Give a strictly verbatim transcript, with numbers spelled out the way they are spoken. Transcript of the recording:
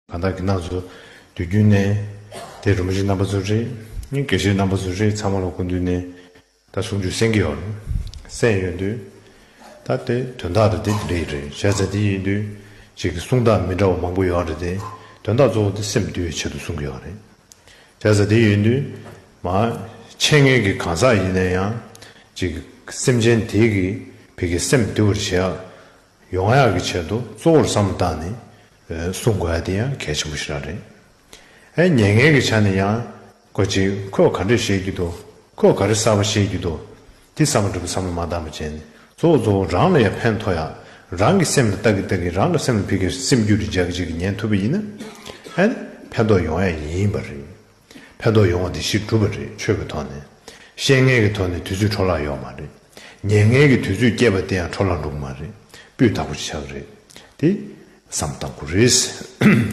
གང་ལྟར་གྱི་ནང་ཚོ་དུས་རྒྱུན་ནས་དེ་རིན་པོ་ཆེ་རྣམ་པ་ཚོ་རེད། དགེ་བཤེས་རྣམ་པ་ཚོ་རེད། ཚང་མ་ལ་སྐུ་མདུན་ནས་ད་གསུང་ཆོས་གསན་གྱི་ཡོད་རེད། གསན་ཡོད་དུས་ད་དེ་དོན་དག་དེ་དེ་འདྲ་རེད། བྱས་ཙང་དེ་ཡིན་དུས་ཅིག་གསུང་སྟངས་མི་འདྲ་བ་མང་པོ་ཡོད་རེད་དེ། དོན་དག་གཙོ་བོ་དེ་སེམས་འདུལ་བའི་ཆེད་དུ་གསུང་གི་ཡོད་རེད། བྱས་ཙང་དེ་ཡིན་དུས་མ་འཆད་ཉན་གྱི་གང་ཟག་ཡིན་ན་ཡང་ཅིག་སེམས་ཅན་དེ་གི་བོད་ཀྱི་སེམས་འདུལ་བར་བྱེད་ཡག་ཡོང་ཡག་གི་ཆེད་དུ་གཙོ་བོར་བསམ་བློ་བཏང་ནས་གསུང་དགོས་ཡ་དེ་ཡང་གལ་ཆེན་པོ་ཞིག་རང་རེད། ཨེ་ཉན་མཁན་གྱི་ཆ་ནས་ཡང་ཁོ་ཅིག་ཁོས་ག་འདྲས་བཤད་ཀྱི་འདུག་ཁོས་ག་རེ་གསར་པ་བཤད་ཀྱི་འདུག་དེ་བསམ་བློ་འགྲུབ་པའི་བསམ་བློ་མ་བཏང་བ་བྱས་ནས་གཙོ་བོ་གཙོ་བོ་རང་ལ་ཡང་ཕན་ཐོགས་ཡ། རང་གི་སེམས་ལ་ལྟ་གི་ལྟ་གི་རང་གི་སེམས་ལ་ཕི་གི་སེམས་རྒྱུད་ལ་འཇགས་གི་འཇགས་གི་ཉན་ཐུབ་པ་ཡིན་ན་ཨེ་ཕན་ཐོགས་ཡོང་ཡ་ཡིན་པ་རེད། ཕན་ཐོགས་ཡོང་བ་དེ་གཞི་གྲུབ་པ་རེད། ཆོས་ཀྱི་ཐོག་ནས། བཤད་མཁན་གྱི་ཐོག་ནས་དུས་ཚོད་འཕྲོ་བརླག་ཡོད་མ་རེད། ཉན་མཁན་གྱི་དུས་ཚོད་སྐྱེལ་བ་དེ་ཡང་འཕྲོ་བརླག་འགྲོ་གི་མ་རེད། སྤུས་དག་པོ་ཆགས་ཀྱི་རེད། དེ་བསམ་བློ་བཏང་དགོས་རེད།